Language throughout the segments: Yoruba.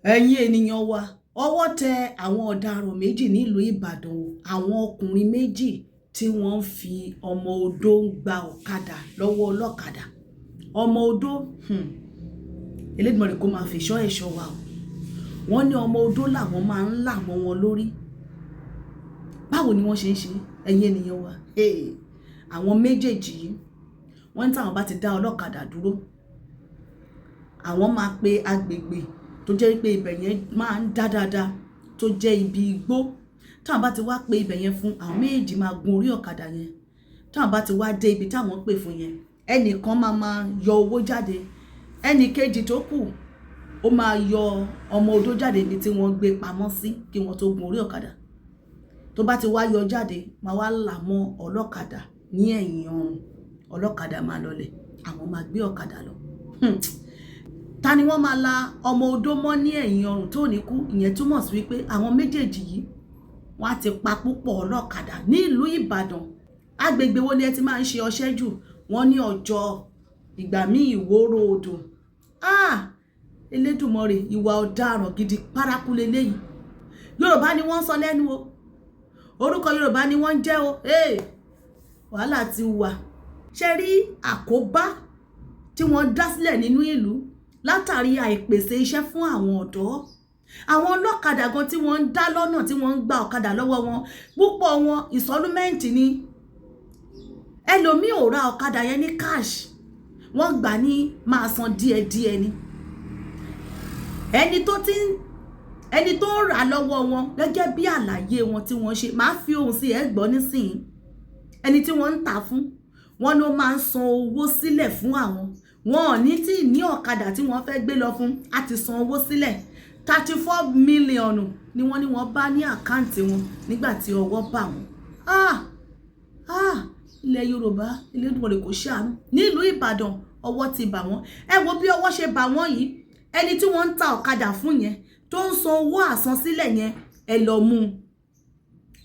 Ẹ̀yin ènìyàn wa, ọwọ́ tẹ àwọn ọ̀daràn méjì nílùú Ìbàdàn o. Àwọn ọkùnrin méjì tí wọ́n ń fi ọmọ odó ń gba ọ̀kadà lọ́wọ́ ọlọ́kadà. Ọmọ odó, Elédùmarè kó máa fi ṣọ́ ẹ̀ṣọ́ wa o. Wọ́n ní ọmọ odó làwọn máa ń là mọ́ wọn lórí. Báwo ni wọ́n ṣe ń ṣe, ẹ̀yin ènìyàn wa? Hey, àwọn méjèèjì yìí, wọ́n ní táwọn bá ti dá ọlọ́kadà dúró, àwọn máa pe agbègbè tó jẹ́ pé ibẹ̀ yẹn máa ń dá dáadáa, tó jẹ́ ibi igbó. Táwọn bá ti wá pe ibẹ̀ yẹn fún, àwọn méjèèjì máa gun orí ọ̀kadà yẹn. Táwọn bá ti wá dé ibi táwọn pè fún yẹn, ẹnìkan máa máa yọ owó jáde, ẹnì kejì tó kù ó máa yọ ọmọ odó jáde ibi tí wọ́n gbé pamọ́ sí kí wọ́n tó gun orí ọ̀kadà. Tó bá ti wá yọ jáde, máa wá là mọ́ ọlọ́kadà ní ẹ̀yìn ọrùn. Ọlọ́kadà máa lọlẹ̀, àwọn máa gbé ọ̀kadà lọ. Ta ni wọ́n máa la ọmọ odó mọ́ ní ẹ̀yìn ọrùn tó ní kú? Ìyẹn túmọ̀ sí wípé àwọn méjèèjì yìí, wọ́n á ti pa púpọ̀ ọlọ́kadà ní ìlú Ìbàdàn. Agbègbè wo ni ẹ ti máa ń ṣe ọṣẹ́ jù? Wọ́n ní Ọjọ́, ìgbà míì Ìwóró Odò. Ah, Elédùmarè, ìwà ọ̀daràn gidi paraku leléyìí. Yorùbá ni wọ́n ń sọ lẹ́nu o, orúkọ Yorùbá ni wọ́n ń jẹ́ o. Hey, wàhálà ti wà. Ṣe rí àkóbá tí wọ́n dá sílẹ̀ nínú ìlú látàrí àìpèsè iṣẹ́ fún àwọn ọ̀dọ́? Àwọn ọlọ́kadà gan tí wọ́n ń dá lọ́nà, tí wọ́n ń gba ọ̀kadà lọ́wọ́ wọn, púpọ̀ wọn installment ni. Ẹlòmíì ò ra ọ̀kadà yẹn ní cash, wọ́n gbà ní máa san díẹ̀díẹ̀ ni. Ẹni tó ń rà lọ́wọ́ wọn, gẹ́gẹ́ bí àlàyé wọn tí wọ́n ṣe, máa fi ohùn sí ẹ gbọ́ nísìnyí, ẹni tí wọ́n ń tà fún wọn ló máa ń san owó sílẹ̀ fún àwọn. Wọn ò ní tí ní ọ̀kadà tí wọ́n fẹ́ gbé lọ fún á ti san owó sílẹ̀. 34 million ni wọ́n ní wọ́n bá ní account wọn nígbà tí ọwọ́ bà wọ́n. Ah ah, ilẹ̀ Yorùbá, Elédùmarè kò ṣàánú. Nílùú Ìbàdàn, ọwọ́ ti bà wọ́n. Ẹ wo bí ọwọ́ ṣe bà wọ́n yìí. Ẹni tí wọ́n ń ta ọ̀kadà fún yẹn, tó ń san owó àsansílẹ̀ yẹn, ẹ lọ mú un.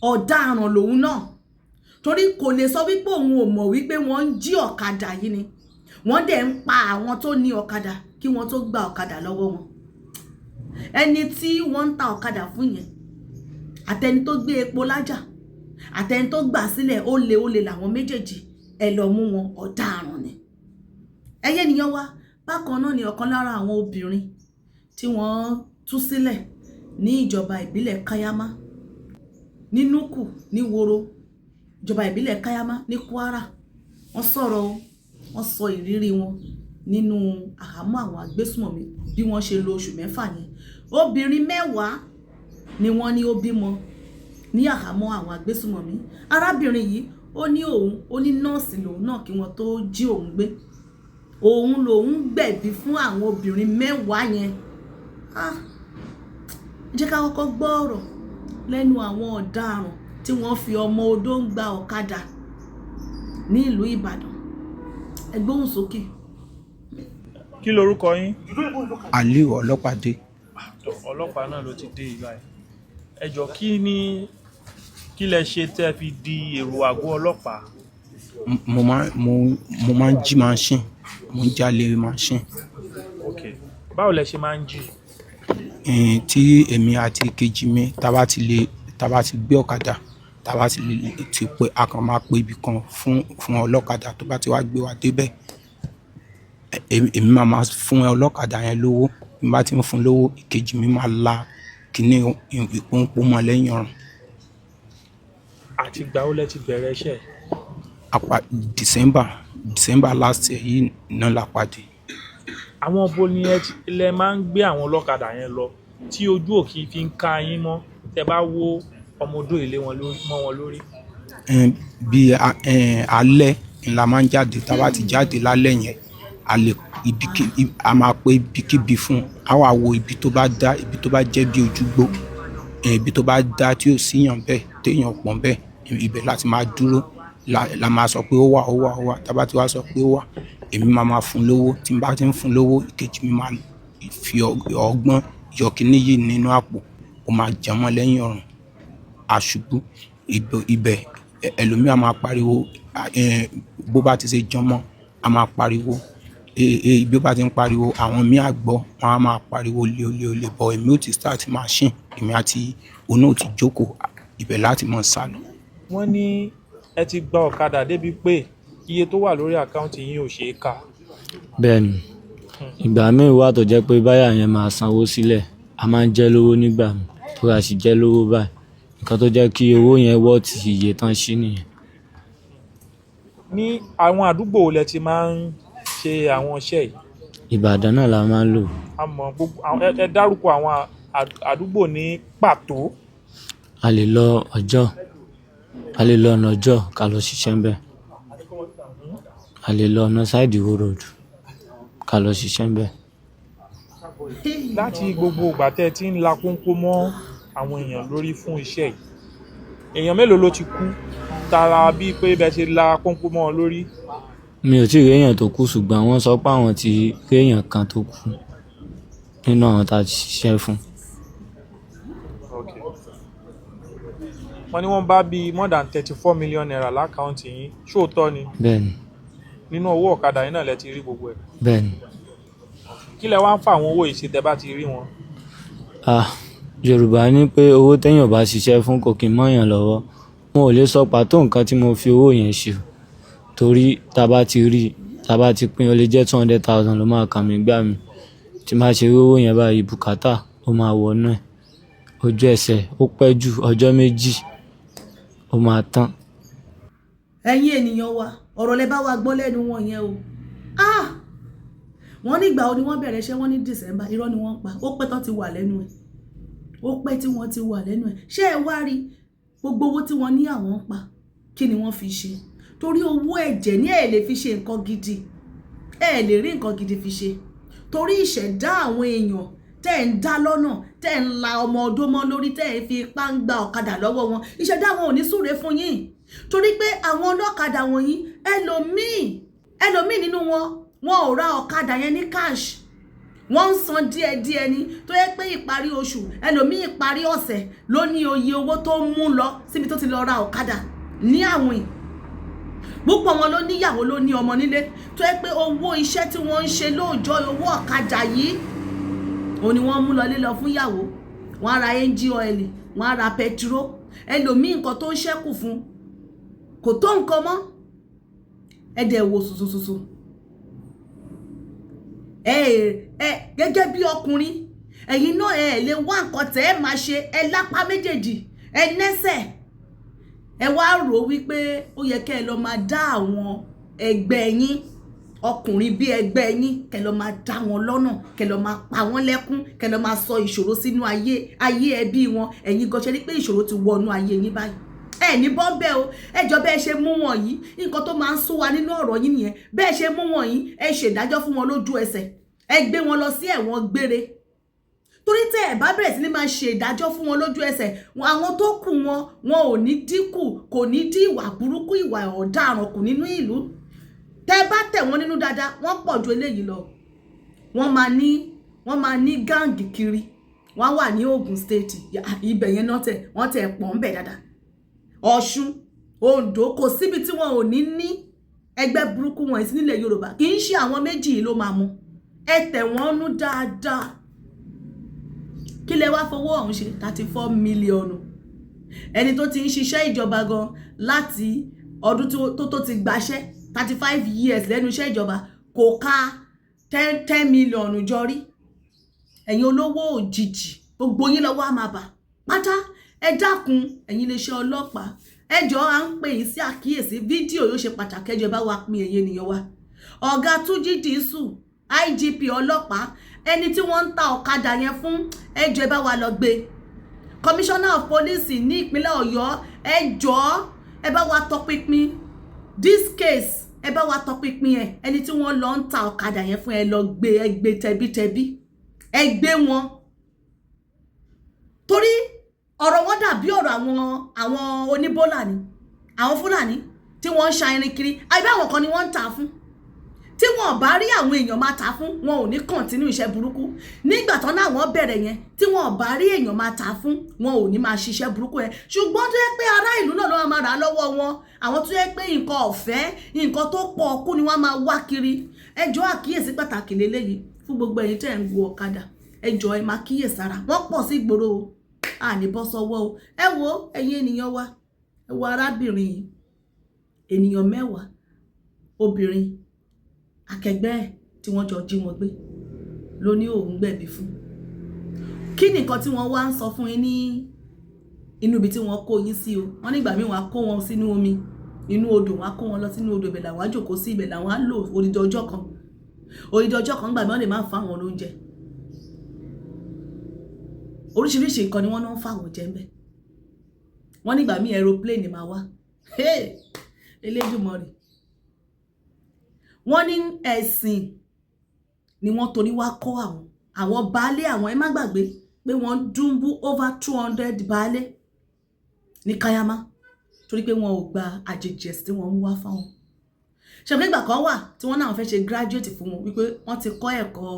Ọ̀daràn lòun náà, torí kò lè sọ wípé òun ò mọ̀ wípé wọ́n ń jí ọ̀kadà yìí ni. Wọ́n dẹ̀ ń pa àwọn tó ní ọ̀kadà kí wọ́n tó gba ọ̀kadà lọ́wọ́ wọn. Ẹni tí wọ́n ń ta ọ̀kadà fún yẹn, àtẹni tó gbé epo lájà, àtẹni tó gbà sílẹ̀, ó lé ó lé làwọn méjèèjì. Ẹ lọ mú wọn, ọ̀daràn ni. Ẹyẹ ènìyàn wa, bákan náà ni ọ̀kan lára àwọn obìnrin tí wọ́n tú sílẹ̀ ní ìjọba ìbílẹ̀ Kaiama ní Nuku ní Woro, ìjọba ìbílẹ̀ Kaiama ní Kwara, wọ́n sọ̀rọ̀ o. Wọ́n sọ ìrírí wọn nínú àhámọ́ àwọn agbésùmọ̀mí, bí wọ́n ṣe lo oṣù 6 yẹn. Obìnrin 10 ni wọ́n ní ó bímọ ní àhámọ́ àwọn agbésùmọ̀mí. Arábìnrin yìí, ó ní òun, ó ní nọ́ọ̀sì lòun náà kí wọ́n tó jí òun gbé. Òun lòun gbẹ̀bí fún àwọn obìnrin 10 yẹn. Ah, jẹ́ ká kọ́kọ́ gbọ́ ọ̀rọ̀ lẹ́nu àwọn ọ̀daràn tí wọ́n fi ọmọ odó ń gba ọ̀kadà ní ìlú Ìbàdàn. Ẹ gbóhùn sókè. Kí lorúkọ yín? Aliu Ọlọ́pàdé. Ọlọ́pàá náà ló ti dé ìgbà yìí. Ẹ jọ, kí ni kí lẹ ṣe tẹ́ fi di èrò àgọ́ ọlọ́pàá? Mo máa ń jí machine, mo ń jalè machine. Ok, báwo lẹ ṣe máa ń jí? Tí èmi àti kejì mi tá bá ti gbé ọ̀kadà, tá bá ti lè ti pé, a kàn máa pe ibì kan fún ọlọ́kadà. Tó bá ti wá gbé wa débẹ̀, èmi máa máa fún ọlọ́kadà yẹn lówó. Bí n bá ti ń fún lówó, ìkejì mi máa la kíní ìpọ́npọ́n mọ́ lẹ́yìn ọrùn. Àti ìgbà wo lẹ ti bẹ̀rẹ̀ iṣẹ́? Apa December last year yìí náà la pàdé. Àwọn bo ni ẹ lẹ máa ń gbé àwọn ọlọ́kadà yẹn lọ tí ojú òkì fi ń ká yín mọ́, tẹ bá wó ọmọ odó ilé wọn lórí mọ́ wọn lórí? Bí alẹ́ ni la máa ń jáde. Tá a bá ti jáde lálẹ́ yẹn, a lè a máa pé ibikíbi fún un. A wà wo ibi tó bá dá, ibi tó bá jẹ́ bí ojúgbó, ibi tó bá dá tí ò síyàn bẹ́ẹ̀, téèyàn pọ̀ bẹ́ẹ̀, ibẹ̀ láti máa dúró la máa sọ pé ó wà, ó wà, ó wà. Tá a bá ti wá sọ pé ó wà, èmi máa máa fún lówó. Tí n bá ti ń fún lówó, ìkejì mi máa fi ọgbọ́n yọ kíní yìí nínú àpò, ó máa jẹun mọ́ lẹ́yìn ọrùn, àṣubú ibẹ̀. Ẹlòmíì á máa pariwo, bó bá ti ṣe jọmọ́, a máa pariwo. Ee ee, bí ó bá ti ń pariwo, àwọn míì á gbọ́, wọ́n á máa pariwo olè, olè, olè, but èmi ò ti start machine, èmi àti òun náà ò ti jókòó, ibẹ̀ láti máa sálọ. Wọ́n ní ẹ ti gba ọ̀kadà débi pé iye tó wà lórí account yín ò ṣeé kà. Bẹ́ẹ̀ni, ìgbà míì wà tó jẹ́ pé buyer yẹn máa sanwó sílẹ̀, a máa ń jẹ́ lówó nígbà míì, torí a sì jẹ́ lówó báyìí. Nǹkan tó jẹ́ kí owó yẹn worth iye tán sí nìyẹn. Ní àwọn àdúgbò wo lẹ ti máa ń ṣe àwọn iṣẹ́ yìí? Ìbàdàn náà la máa ń lò. A mọ̀ gbogbo ẹ dárúkọ àwọn àdúgbò ní pàtó. A lè lọ Ọjọ́, a lè lọ ọ̀nà Ọjọ́ ká lọ ṣiṣẹ́ ńbẹ̀. A lè lọ ọ̀nà side Ìwó Road ká lọ ṣiṣẹ́ ńbẹ̀. Láti gbogbo ìgbà tẹ́ ẹ ti ń la kóńkó mọ́ àwọn èèyàn lórí fún iṣẹ́ yìí, èèyàn mélòó ló ti kú tara bíi pé bẹ́ẹ̀ ṣe la kóńkó mọ́ wọn lórí? Mi ò tí ì rí èèyàn tó kú, ṣùgbọ́n wọ́n sọ pé àwọn ti rí èèyàn kan tó kú nínú àwọn tá a ti ṣiṣẹ́ fún. Okay. Wọ́n ní wọ́n bá bíi more than ₦34 million l'account yín, ṣóòótọ́ ni? Bẹ́ẹ̀ni. Nínú owó ọ̀kadà yín náà lẹ ti rí gbogbo ẹ̀? Bẹ́ẹ̀ni. Kí lẹ wá ń fa àwọn owó yìí ṣe tẹ́ bá ti rí wọn? Ah, Yorùbá ní pé owó téèyàn bá ṣiṣẹ́ fún kò kí ń mọ́yàn lọ́wọ́. Mo ò lè sọ pàtó nǹkan tí mo fi owó yẹn ṣe o. Torí tá bá ti rí, tá bá ti pín, ó lè jẹ́ 200,000 ló máa kàn mí gbà mí. Tí màá ṣe rí owó yẹn báyìí, bùkátà ó máa wọnú ẹ̀. Ojú ẹsẹ̀ ó pẹ́ ju ọjọ́ 2, ó máa tán. Ẹ̀yin ènìyàn wa, ọ̀rọ̀ lẹ bá wa gbọ́ lẹ́nu wọn yẹn o. Ah! Wọ́n ní ìgbà wo ni wọ́n bẹ̀rẹ̀ iṣẹ́? Wọ́n ní December. Irọ́ ni wọ́n pa. Ó pẹ́ tán ti wà lẹ́nu ẹ̀. Ó pẹ́ tí wọ́n ti wà lẹ́nu ẹ̀. Ṣé ẹ wá rí gbogbo owó tí wọ́n ní àwọn ń pa, kí ni wọ́n fi ṣe? Torí owó ẹ̀jẹ̀ ní, ẹ̀ lè fi ṣe nǹkan gidi, ẹ̀ lè rí nǹkan gidi fi ṣe, torí ìṣẹ̀dá àwọn èèyàn tẹ́ ẹ̀ ń dá lọ́nà, tẹ́ ẹ̀ ń la ọmọ ọdún mọ́ lórí, tẹ́ ẹ̀ fi ipá ń gba ọ̀kadà lọ́wọ́ wọn, ìṣẹ̀dá wọn ò ní súre fún yín, torí pé àwọn ọlọ́kadà wọ̀nyí, ẹlòmíì nínú wọn, wọn ò ra ọ̀kadà yẹn ní cash, wọ́n ń san díẹ̀díẹ̀ ni, tó yẹ pé ìparí oṣù, ẹlòmíì ìparí ọ̀sẹ̀ ló ní oye owó tó ń mú lọ síbi tó ti lọ ra ọ̀kadà ní àwìn. Púpọ̀ wọn ló níyàwó, ló ní ọmọ nílé, tó yẹ pé owó iṣẹ́ tí wọ́n ń ṣe lóòjọ́, owó ọ̀kadà yìí òun ni wọ́n mú lọlé lọ fún ìyàwó. Wọ́n á ra engine oil, wọ́n á ra petrol. Ẹlòmíì, nǹkan tó ń ṣẹ́kù fún kò tó nǹkan mọ́. Ẹ dẹ̀ wò sùsùsùsù, ẹ ẹ gẹ́gẹ́ bí ọkùnrin, ẹ̀yin náà ẹ lè wá nǹkan tẹ́ ẹ máa ṣe. Ẹ lápá méjèèjì, ẹ nẹ́sẹ̀, ẹ wá rò wípé ó yẹ kẹ́ ẹ lọ máa dá àwọn ẹgbẹ́ yín, ọkùnrin bí ẹgbẹ́ yín, kẹ́ lọ máa dá wọn lọ́nà, kẹ́ lọ máa pa wọ́n lẹ́kún, kẹ́ lọ máa sọ ìṣòro sínú ayé ẹbí wọn. Ẹ̀yin gan ṣe rí pé ìṣòro ti wọnú ayé yín báyìí. Ẹ ní bọ́ńbẹ́ o. Ẹ jọ, bẹ́ẹ̀ ṣe mú wọn yìí, nǹkan tó máa ń sún wa nínú ọ̀rọ̀ yín nìyẹn. Bẹ́ẹ̀ ṣe mú wọn yìí, ẹ ṣèdájọ́ fún wọn lójú ẹsẹ̀, ẹ gbé wọn lọ sí ẹ̀wọ̀n gbére, torí tẹ́ ẹ bá bẹ̀rẹ̀ sí ní máa ṣe ìdájọ́ fún wọn lójú ẹsẹ̀, àwọn tó kù wọn, wọn ò ní dínkù, kò ní dín ìwà burúkú, ìwà ọ̀daràn kù nínú ìlú. Tẹ́ bá tẹ̀ wọ́n nínú dáadáa, wọ́n pọ̀ ju eléyìí lọ. Wọ́n máa ní gang kiri. Wọ́n wà ní Ogun State, ibẹ̀ yẹn náà tẹ̀ wọ́n tẹ̀ pọ̀ ń bẹ̀ dáadáa, Ọ̀ṣun, Oǹdó, kò síbi tí wọn ò ní ní ẹgbẹ́ burúkú wọn sí nílẹ̀ Yorùbá. Kì í ṣe àwọn méjì yìí ló máa mú. Ẹ tẹ̀ wọ́n nú dáadáa. Kí lẹ wá fowó ọ̀hún ṣe? 34 million. Ẹni tó ti ń ṣiṣẹ́ ìjọba gan láti ọdún tó ti gbaṣẹ́, 35 years lẹ́nu iṣẹ́ ìjọba, kò ka 10 10 million jọ rí. Ẹ̀yin olówó òjijì, gbogbo yín lọ́wọ́ á máa bà pátá. Ẹ dákun, ẹ̀yin iléeṣẹ́ ọlọ́pàá, ẹ jọ̀ọ́, à ń pè yín sí àkíyèsí. Fídíò yóò ṣe pàtàkì. Ẹ jọ̀ọ́, bá wa pín, ẹ̀yin ènìyàn wa. Ọ̀gá Túnjí Dìísù, IGP ọlọ́pàá, ẹni tí wọ́n ń ta ọ̀kadà yẹn fún, ẹ jọ̀ọ́, ẹ bá wa lọ gbé. Commissioner of police ní ìpínlẹ̀ Ọ̀yọ́, ẹ jọ̀ọ́, ẹ bá wa tọpinpin this case, ẹ bá wa tọpinpin ẹ. Ẹni tí wọ́n lọ ń ta ọ̀kadà yẹn fún, ẹ lọ gbé, ẹ gbé tẹbítẹbí, ẹ gbé wọn, torí ọ̀rọ̀ wọn dàbí ọ̀rọ̀ àwọn oníbólà ni, àwọn Fúlàní tí wọ́n ń ṣa irin kiri, àbí àwọn kan ni wọ́n ń tà fún. Tí wọn bá rí àwọn èèyàn máa ta fún wọn, ò ní continue iṣẹ́ burúkú. Nígbà tán náà wọ́n bẹ̀rẹ̀ yẹn, tí wọn bá rí èèyàn máa ta fún wọn, ò ní máa ṣiṣẹ́ burúkú yẹn. Ṣùgbọ́n tó yẹ pé ará ìlú náà ló máa rà á lọ́wọ́ wọn, àwọn tó yẹ pé nǹkan ọ̀fẹ́, nǹkan tó pọ̀ ọkú ni wọ́n máa wá kiri. Ẹjọ́, àkíyèsí pàtàkì lélẹ́yìí fún gbogbo ẹ̀yin tẹ́ ń gun ọ̀kadà. Ẹjọ́, ẹ máa kíyèsára, wọ́n pọ̀ sí ìgboro o. Àní bọ́ sọ́wọ́ o. Ẹ wo, ẹ̀yin ènìyàn wa, ẹ wo arábìnrin yìí, ènìyàn 10, obìnrin akẹgbẹ́ ẹ̀ tí wọ́n jọ jí wọn gbé ló ní òun gbẹ̀bí fún. Kí nìkan tí wọ́n wá ń sọ fún yín ní inú ibi tí wọ́n kó yín sí o? Wọ́n nígbà míì, wọ́n á kó wọn sínú omi, inú odò. Wọ́n á kó wọn lọ sínú odò, ibẹ̀ làwọn á jókòó sí, ibẹ̀ làwọn á lò odidi ọjọ́ kan, odidi ọjọ́ kan. Gbà mí, wọ́n lè má fún àwọn lóúnjẹ. Oríṣiríṣi nǹkan ni wọ́n náà ń fáwọn jẹ ńbẹ̀. Wọ́n nígbà míì, aeroplane máa wá. Elédùmarè! Wọ́n ní ẹ̀sìn ni wọ́n torí wá kọ́ àwọn baálé àwọn. Ẹ má gbàgbé pé wọ́n dúnbú over 200 baálé ní Kayama torí pé wọn ò gba àjèjì ẹ̀sìn tí wọ́n ń wá fáwọn. Ṣàpè ìgbà kan wà tí wọ́n náà fẹ́ ṣe graduate fún wọn, wípé wọ́n ti kọ́ ẹ̀kọ́,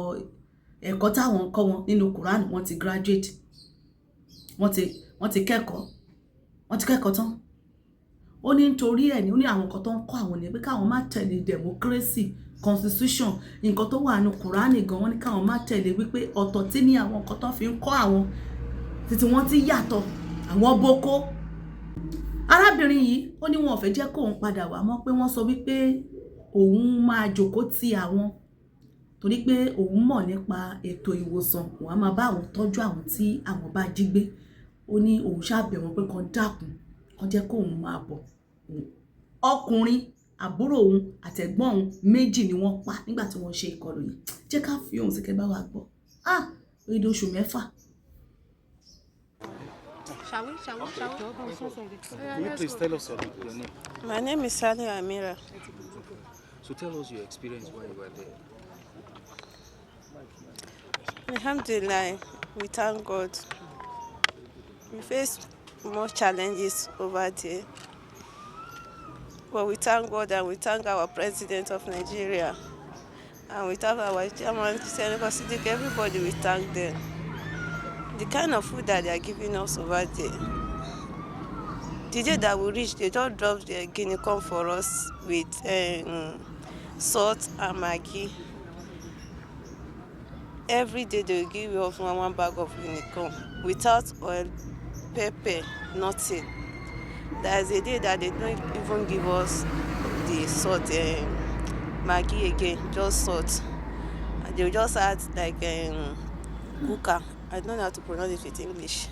ẹ̀kọ́ táwọn ń kọ́ wọn nínú Quran, wọ́n ti graduate, wọ́n ti kẹ́kọ̀ọ́, wọ́n ti kẹ́kọ̀ọ́ tán. Ó ní nítorí ẹ̀ ní, ó ní àwọn nǹkan tó ń kọ́ àwọn ní pé káwọn má tẹ̀lé democracy, constitution, nǹkan tó wà nínú Quran gan, wọ́n ní káwọn má tẹ̀lé, wípé ọ̀tọ̀ tí ní àwọn nǹkan tó fi ń kọ́ àwọn títí wọ́n ti yàtọ̀ àwọn boko. Arábìnrin yìí, ó ní wọn ò fẹ́ jẹ́ kóun padà wá mọ́, pé wọ́n sọ wípé òun máa jókòó ti àwọn torí pé òun mọ̀ nípa ètò ìwòsàn, òun á máa bá àwọn tọ́jú àwọn tí àwọn bá jí gbé. Ó ní òun ṣàbẹ̀ wọ́n pé kàn dákun, kàn jẹ́ kóun máa bọ̀. Ọkùnrin àbúrò òun àtẹ̀gbọ́n òun méjì ni wọ́n pa nígbà tí wọ́n ṣe ìkọlù yìí. Jẹ́ ká fi ohùn sí kẹ́ bá wa gbọ́. Ah, odidi oṣù 6. Shall we? Shall we? Shall we? Can you please tell us your name? My name is Sally Amira. So tell us your experience while you were there. Alhamdulillah, we thank God. We faced more challenges over there. But we thank God and we thank our president of Nigeria. And we thank our chairman, Senator Siddiq, everybody, we thank them. The kind of food that they are giving us over there. The day that we reach, they just drop the guinea corn for us with salt and Maggi. Every day they will give us one one bag of guinea corn without oil, pepper, nothing. There is a day that they don't even give us the salt, Maggi again, just salt. And they will just add like kuka. I don't know how to pronounce it with English.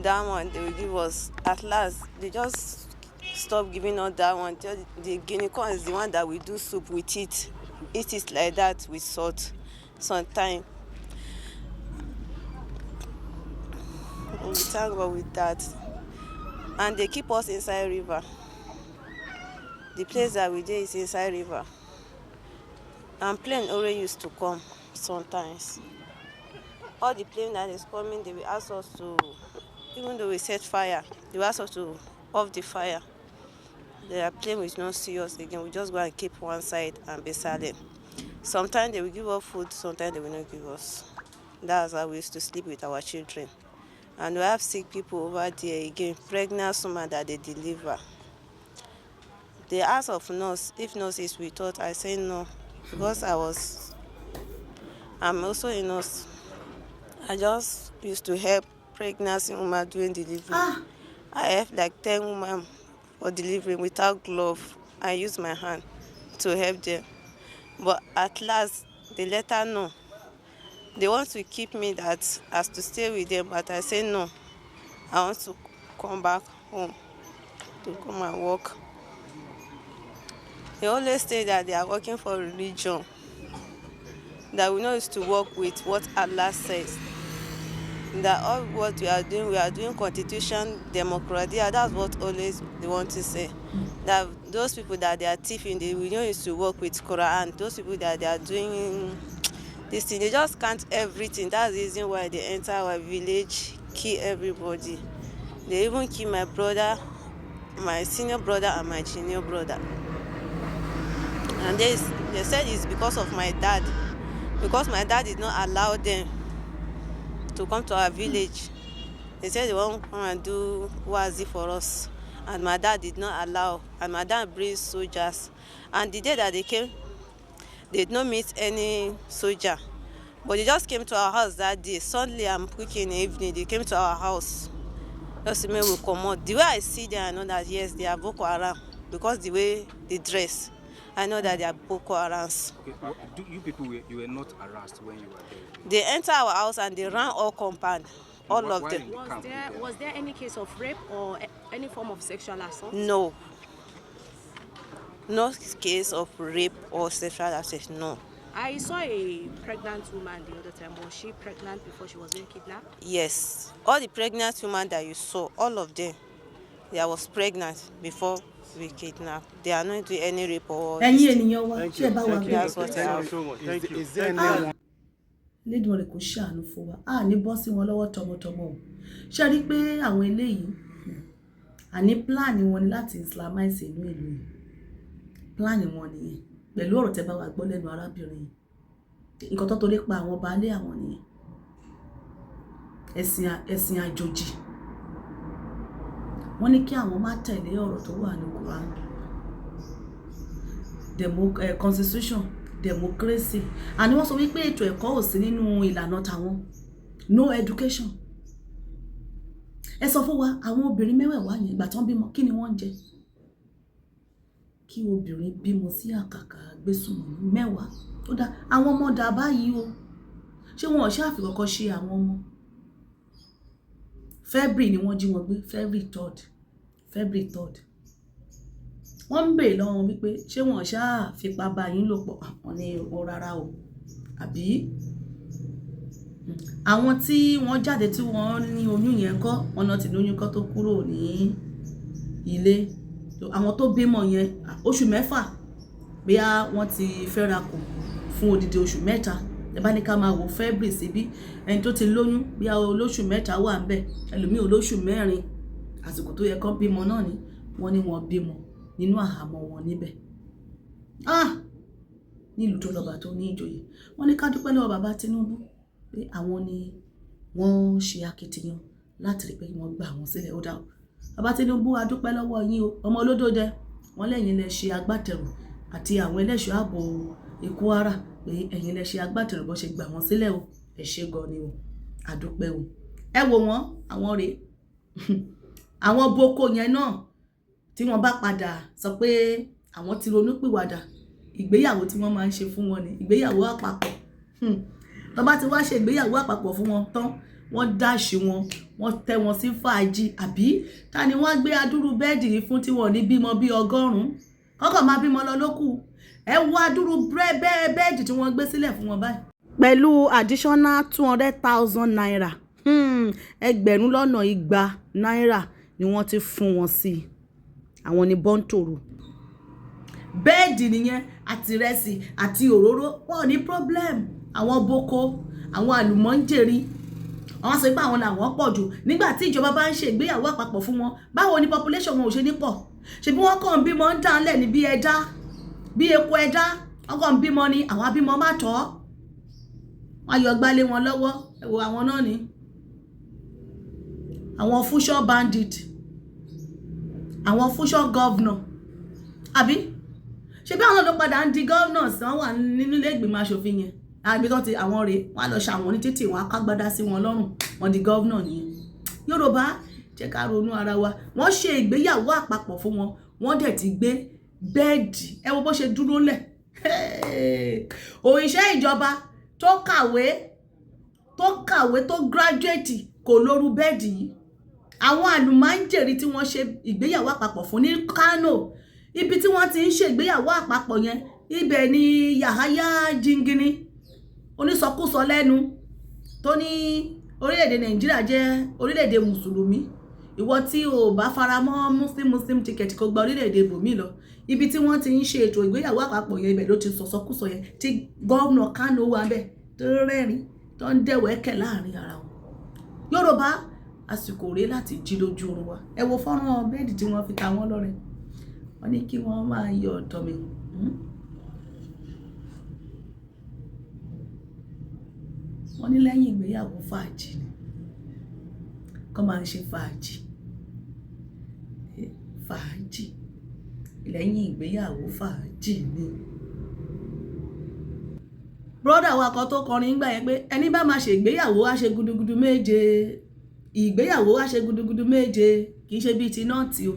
That one they will give us. At last, they just stop giving us that one. The guinea corn is the one that we do soup with it. Eat it like that with salt sometimes. We thank God with that. And they keep us inside river. The place that we dey is inside river. And plane always used to come sometimes. All the plane that is coming, they will ask us to, even though we set fire, they will ask us to off the fire. The plane will not see us again. We just go and keep one side and be silent. Sometimes they will give us food, sometimes they will not give us. That's how we used to sleep with our children. And we have sick people over there again, pregnant women that they deliver. They ask of nurse, if nurse is with us, I say no, because I'm also a nurse. I just used to help pregnancy women during delivery. Ah. I help like 10 women for delivery without glove. I use my hand to help them. But at last, they let her know. They want to keep me that as to stay with them, but I say no. I want to come back home to come and work. They always say that they are working for religion, that we know is to work with what Allah says. That all what we are doing constitution, democracy. That's what always they want to say. That those people that they are thieving, they we know is to work with Quran. Those people that they are doing this thing, they just count everything. That's the reason why they enter our village, kill everybody. They even kill my brother, my senior brother and my junior brother. And they said it's because of my dad, because my dad did not allow them to come to our village. They said they won't come and do wazi for us, and my dad did not allow, and my dad brings soldiers. And the day that they came, they did not meet any soldier, but they just came to our house that day. Suddenly, I'm cooking in the evening, they came to our house. Just make we comot. The way I see them, I know that yes, they are Boko Haram, because the way they dress, I know that they are Boko Harams. Okay, do you people were, you were not harassed when you were there? They enter our house and they ran all compound, all of While them. in the Was camp there with them? was there any case of rape or any form of sexual assault? No. No case of rape or sexual assault, no. I saw a pregnant woman the other time. Was she pregnant before she was being kidnapped? Yes. All the pregnant women that you saw, all of them, they was pregnant before we kidnapped. They are not doing any rape or Ẹ̀yin ènìyàn wa, ṣé ẹ bá wa gbé? That's what I have. Is there anyone Lédùmarè kò ṣàánú fún wa, a ní bọ́ sí wọn lọ́wọ́ tọmọtọmọ o. Ṣe rí i pé àwọn eléyìí, àní plan wọn ni láti islamize inú ìlú yìí. Plan wọn nìyẹn. Pẹ̀lú ọ̀rọ̀ tẹ́ bá wa gbọ́ lẹ́nu arábìnrin yìí, nǹkan tó torí pa àwọn baálé àwọn nìyẹn. Ẹ̀sìn àjòjì, wọ́n ní kí àwọn má tẹ̀lé ọ̀rọ̀ tó wà ní Quran, constitution, democracy. Àní wọ́n sọ wípé ètò ẹ̀kọ́ ò sí nínú ìlànà tàwọn, no education. Ẹ sọ fún wa, àwọn obìnrin mẹ́wẹ̀ẹ̀wá yẹn, ìgbà tán bímọ, kí ni wọ́n ń jẹ? Kí obìnrin bímọ sí àkàkà gbésùnmọ̀mí 10, ó dá àwọn ọmọ dà báyìí o. Ṣé wọn ò ṣáà fi kọ́kọ́ ṣe àwọn ọmọ? February ni wọ́n jí wọn gbé, February 3rd, February 3rd. Wọ́n ń béèrè lọ́wọ́ wọn wípé ṣé wọn ò ṣáà fipá bá yín lò pọ̀? Àwọn ní o rárá o. Àbí àwọn tí wọ́n jáde tí wọ́n ní oyún yẹn kọ́, wọn náà ti lóyún kọ́ tó kúrò ní ilé. Àwọn tó bímọ yẹn, oṣù 6 bóyá wọ́n ti fẹ́ra kù fún odidi oṣù 3. Ẹ bá ní ká máa wo February síbí, ẹni tó ti lóyún bóyá olóṣù 3 wà ńbẹ̀, ẹlòmíì olóṣù 4. Àsìkò tó yẹ kán bímọ náà ni wọ́n ní wọ́n bímọ nínú àhámọ́ wọn níbẹ̀. Ah! Nílùú tó lọ́ba tó ní ìjòyè, wọ́n ní ká dúpẹ́ lọ́wọ́ bàbá Tinubu pé àwọn ni wọ́n ṣe akitiyan láti rí pé wọ́n gbà wọ́n sílẹ̀. Ó dá o. Bàbá Tinubu, a dúpẹ́ lọ́wọ́ yín o. Ọmọ olódòdẹ, wọ́n lẹ́yìn lẹ ṣe agbátẹrù àti àwọn ẹlẹ́ṣọ́ ààbò Kwara, pé ẹ̀yin lẹ ṣe agbátẹrù bó ṣe gbà wọ́n sílẹ̀ o. Ẹ ṣé gan ni o. A dúpẹ́ o. Ẹ wò wọ́n, àwọn rèé. Àwọn Boko yẹn náà tí wọ́n bá padà sọ pé àwọn ti ronúpìwàdà, ìgbéyàwó tí wọ́n máa ń ṣe fún wọn ni ìgbéyàwó àpapọ̀. Tó bá ti wá ṣe ìgbéyàwó àpapọ̀ fún wọn tán, wọ́n dáṣì wọn, wọ́n tẹ́ wọn sí fàájì. Àbí ta ni wọ́n gbé adúrú bẹ́ẹ̀dì yìí fún tí wọ́n ò ní bímọ bí 100? Kọ́kọ́ máa bímọ lọ lókù. Ẹ wo adúrú bẹ́ẹ̀dì tí wọ́n gbé sílẹ̀ fún wọn báyìí. Pẹ̀lú additional ₦200,000, 200,000 náírà ni wọ́n ti fún wọn sí. Àwọn ní bọ́ńtòrò. Bẹ́ẹ̀dì nìyẹn àti ìrẹsì àti òróró, wọn ò ní problem. Àwọn Boko, àwọn àlùmọ́ńjèrì, àwọn sọ pé àwọn làwọn pọ̀ jù. Nígbà tí ìjọba bá ń ṣe ìgbéyàwó àpapọ̀ fún wọn, báwo ni population wọn ò ṣe ní pọ̀? Ṣebí wọ́n kàn ń bímọ ń dánlẹ̀ ní bí ẹja, bí epo ẹja, wọ́n kàn ń bímọ ni. Àwọn abímọ má tọ́, wọ́n yọ gbálé wọn lọ́wọ́. Ẹ wo àwọn náà ni àwọn future bandit, àwọn future governor. Àbí ṣebí àwọn náà ló padà ń di governors, wọ́n wà nínú ilé ìgbìmọ̀ aṣòfin yẹn? Àbí tó ti àwọn rèé, wọ́n á lọ ṣàwọn ní títì, wọ́n á kágbádá sí wọn lọ́rùn, wọ́n di governor nìyẹn. Yorùbá, jẹ́ ká ronú ara wa. Wọ́n ṣe ìgbéyàwó àpapọ̀ fún wọn, wọ́n dẹ̀ ti gbé bẹ́ẹ̀dì. Ẹ wo bó ṣe dúró lẹ̀. Òṣìṣẹ́ ìjọba tó kàwé, tó kàwé, tó graduate kò lóru bẹ́ẹ̀dì yìí. Àwọn àlùmáńjèrì tí wọ́n ṣe ìgbéyàwó àpapọ̀ fún ní Kano, ibi tí wọ́n ti ń ṣe ìgbéyàwó àpapọ̀ yẹn, ibẹ̀ ni Yahaya Jingini, onísọkúsọ lẹ́nu, tó ní orílẹ̀-èdè Nàìjíríà jẹ́ orílẹ̀-èdè mùsùlùmí, ìwọ tí o bá fara mọ́ Muslim Muslim ticket kó gba orílẹ̀-èdè ibòmíì lọ. Ibi tí wọ́n ti ń ṣe ètò ìgbéyàwó àpapọ̀ yẹn, ibẹ̀ ló ti sọ̀sọ́kúsọ yẹn, tí gómìnà Kano wà bẹ́ẹ̀ tó rẹ́rìn tó ń dẹ̀wẹ́kẹ̀ láàrin ara wọn. Yorùbá, àsìkò rèé láti jí lójú oorun wa. Ẹ wo fọ́nrán bẹ́ẹ̀dì tí wọ́n fi ta wọ́n lọ́rẹ. Wọ́n ní kí wọ́n máa yọ ọ̀tọ̀ mi. Wọ́n ní lẹ́yìn ìgbéyàwó, fàájì ni kọ́ máa ń ṣe, fàájì, fàájì lẹ́yìn ìgbéyàwó, fàájì ni. Brother wa kan tó kọrin gbà yẹn pé ẹni bá máa ṣe ìgbéyàwó, á ṣe gudugudu méje. Ìgbéyàwó, á ṣe gudugudu méje. Kì í ṣe bíi ti North o.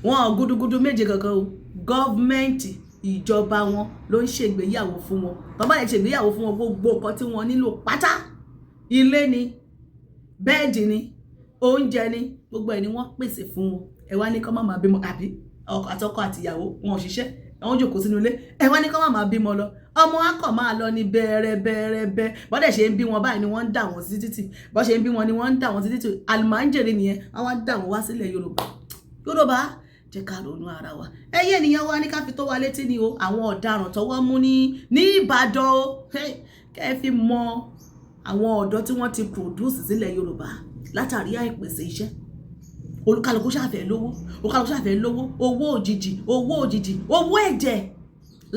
Wọn ò gudugudu méje kankan o. Government, ìjọba wọn ló ń ṣègbéyàwó fún wọn. Tó bá lè ṣègbéyàwó fún wọn, gbogbo nǹkan tí wọ́n nílò pátá, ilé ni, bed ni, oúnjẹ ni, gbogbo ẹ̀ ni wọ́n pèsè fún wọn. Ẹ wá ní kọ́ má máa bímọ, àbí? Àtọkọ àtìyàwó, wọn ò ṣiṣẹ́, wọ́n jòkó sínú ilé. Ẹ wá ní kọ́ má máa bímọ lọ. Ọmọ akọ̀ máa lọ ní bẹ́ẹ̀rẹ́ bẹ́ẹ̀rẹ́ bẹ́ẹ̀. Bọ́dẹ̀ ṣe ń bí wọn báyìí ni wọ́n ń dà wọ́n sí títì. Bọ́ ṣe ń bí wọn ni wọ́n ń dà wọ́n sí títì. Àlùmáńjèrè nìyẹn. Wọ́n wá dà wọ́n wá sílẹ̀ Yorùbá. Yorùbá, jẹ́ ká ronú ara wa. Ẹyẹ ènìyàn wa, ní ká fi tó wa létí ni o, àwọn ọ̀daràn tọwọ́ mú ní Ìbàdàn o, kẹ́ ẹ fi mọ àwọn ọ̀dọ́ tí wọ́n ti produce sílẹ̀ Yorùbá látàrí àìpèsè iṣẹ́. Olúkálukú ṣàfẹ́ lówó, olúkálukú ṣàfẹ́ lówó, owó òjijì, owó òjijì, owó ẹ̀jẹ̀,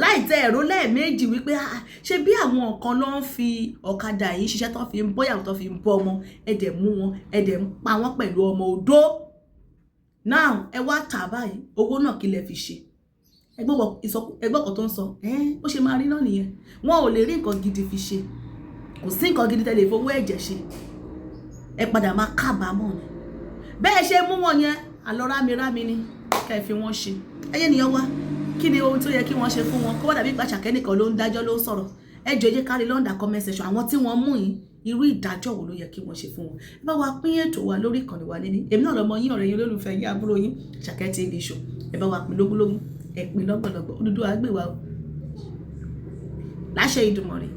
láì tẹ ẹ̀rọ lẹ́ẹ̀mejì wípé, ah, ṣe bí àwọn kan ló ń fi ọ̀kadà yìí ṣiṣẹ́, tó fi ń bọ́yàwó, tó fi ń bọ́ ọmọ. Ẹ̀dẹ̀ mú wọn, ẹ̀dẹ̀ ń pa wọ́n pẹ̀lú ọmọ odó. Now ẹ wá tà báyìí, owó náà, kí lẹ fi ṣe? Ẹgbọ́n kan tó ń sọ ó ṣe máa rí náà nìyẹn. Wọn ò lè rí nǹkan gidi fi ṣe. Kò sí nǹkan gidi tẹ́ lè fowó ẹ̀jẹ̀ ṣe. Ẹ padà máa kábàámọ̀ ni. Bẹ́ẹ̀ ṣe mú wọn yẹn, àlọ́ rámirámi ni kẹ́ ẹ fi wọ́n ṣe. Ẹyẹ nìyẹn wá, kí ni ohun tó yẹ kí wọ́n ṣe fún wọn? Kó wá dàbí ìgbà Àṣàkẹ́ nìkan ló ń dájọ́, ló ń sọ̀rọ̀. Ẹ jọ̀ọ́, ẹ jẹ́ ká rí l'under comment section, àwọn tí wọ́n mú yìí, irú ìdájọ́ wo ló yẹ kí wọ́n ṣe fún wọn? Ẹ bá wa pín ètò wa lórí ìkànnì wa níní. Èmi náà lọmọ yín, ọ̀rẹ́ yín, olólùfẹ́ yín, àbúrò yín, Àṣàkẹ́ TV Show. Ẹ bá wa pín lógúnlógún, ẹ pín lọ́gbọ̀lọ́gbọ̀. Odùduwà á gbè wá o, láṣẹ Ìdùmarè.